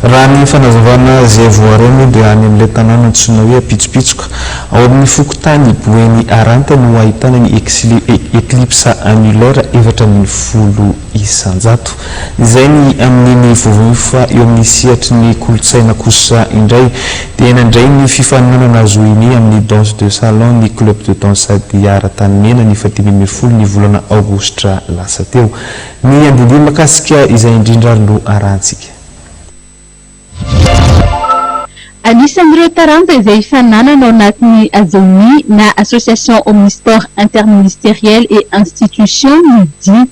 Raha ny fanazavana izay voaray moa dia any amin'ilay tanàna antsoina hoe Ampitsopitsoka, ao amin'ny fokontany Boeny Aranta no ahitana ny Eclipse annulaire 14%. Izay ny amin'iny vaovao iny fa eo amin'ny sehatry ny kolontsaina kosa indray dia nandray ny fifaninanana Zohini amin'ny danse de salon ny Club de danse Diar Antanimena ny fahadimy ambin'ny folo ny volana aogositra lasa teo. Ny andinindiny mahakasika izay indrindra ary no arahantsika. Anisan'ireo taranja izay hifaninanana ao anatin'ny AJOMI na Association Omnisports Interministérielle et Institutions ny dihy.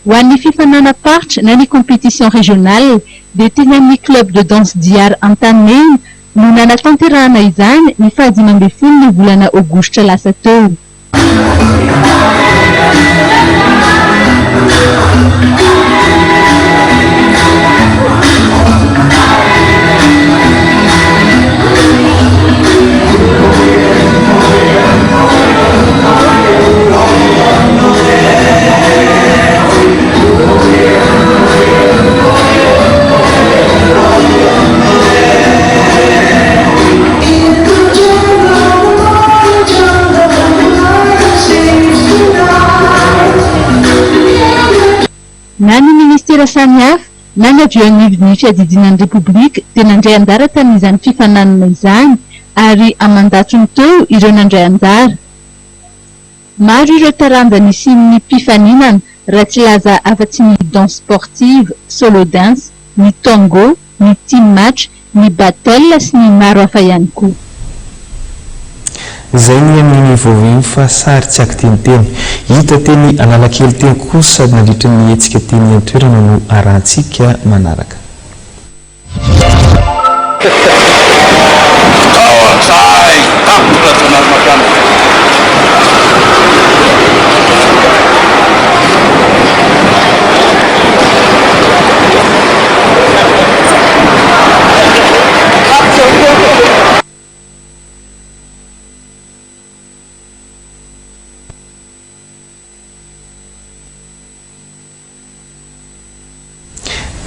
Ho an'ny fifaninanam-paritra na ny compétition régionale dia teny amin'ny Club de Danse Diar Antanimena no nanatanterahana izany ny fahadimy ambin'ny folo ny volana aogositra lasa teo. Na ny minisitera samihafa na ny avy eo anivon'ny fiadidiana ny Repoblika dia nandray anjara tamin'izany fifaninanana izany ary aman-jatony teo ireo nandray anjara. Maro ireo taranja nisian'ny mpifaninana raha tsy hilaza afa-tsy ny danse sportive, solo dance, ny tango, ny team match, ny battle sy ny maro hafa ihany koa. Izay ny amin'iny vaovao iny fa sary tsy ankiteniteny. Hita teny Analakely teny kosa nandritra ny hetsika teny an-toerana no arahantsika manaraka.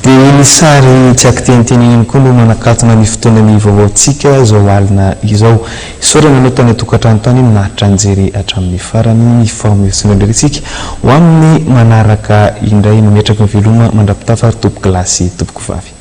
Dia iny sary tsy ankiteniteny iny ihany koa no manakatona ny fotoanan'ny vaovaontsika izao alina izao. Isaorana anao tany an-tokantrano tany naharitra nijery hatramin'ny farany. Mifamoivoy indray isika ho amin'ny manaraka indray. Mametraka ny veloma mandra-pitafa ary tompoko lahy sy tompoko vavy.